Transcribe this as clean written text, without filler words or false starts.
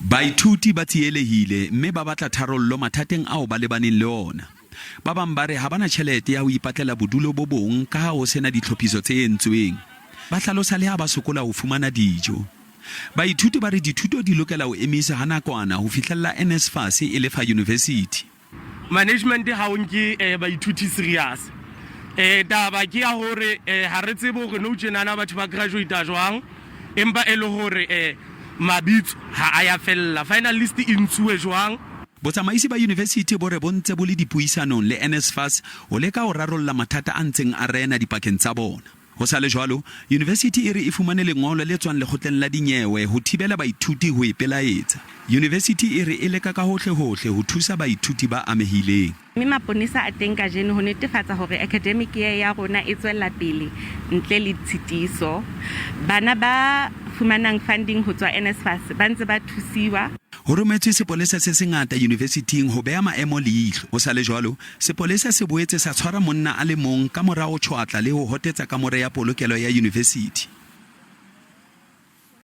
Baithuti ba tsielehile mme ba batla tharollo mathateng ao ba lebaneng le ona. Ba bang ba re ha ba na tjhelete ya ho ipatlela bodulo bo bong kaha ho se na ditlhophiso tse entsweng. Ba hlalosa le ha ba sokola ho fumana dijo. Baithuti ba re dithuto di lokela ho emiswa ha nakwana ho fihlella NSFAS e lefa yunivesithi. Management ha o nke eh, baithuti serious. Eh, taba ke ya hore eh, ha re tsebe hore nou tjenana batho ba graduate jwang, empa e le hore eh, mabitso ha a ya fella, final list e ntshuwe jwang. Botsamaisi ba yunivesithi bo re bo ntse bo le dipuisanong le NSFAS ho leka ho rarolla mathata a ntseng a rena dipakeng tsa bona. Ho sa le jwalo, yunivesithi e re e fumane lengolo le tswang lekgotleng la dinyewe ho thibela baithuti ho e pelaetsa. Yunivesithi e re e leka ka hohle-hohle ho thusa baithuti ba amehileng. Mme maponesa a teng kajeno ho netefatsa hore academic year ya rona e tswella pele ntle le tshitiso. Bana ba fumanang funding ho tswa NSFAS ba ntse ba thusiwa. Ho rometswe sepolesa se sengata yunivesithing ho beha maemo leihlo. Ho sa le jwalo, Sepolesa se boetse sa tshwara monna a le mong ka mora ho tjhwatla le ho hotetsa kamore ya polokelo ya yunivesithi.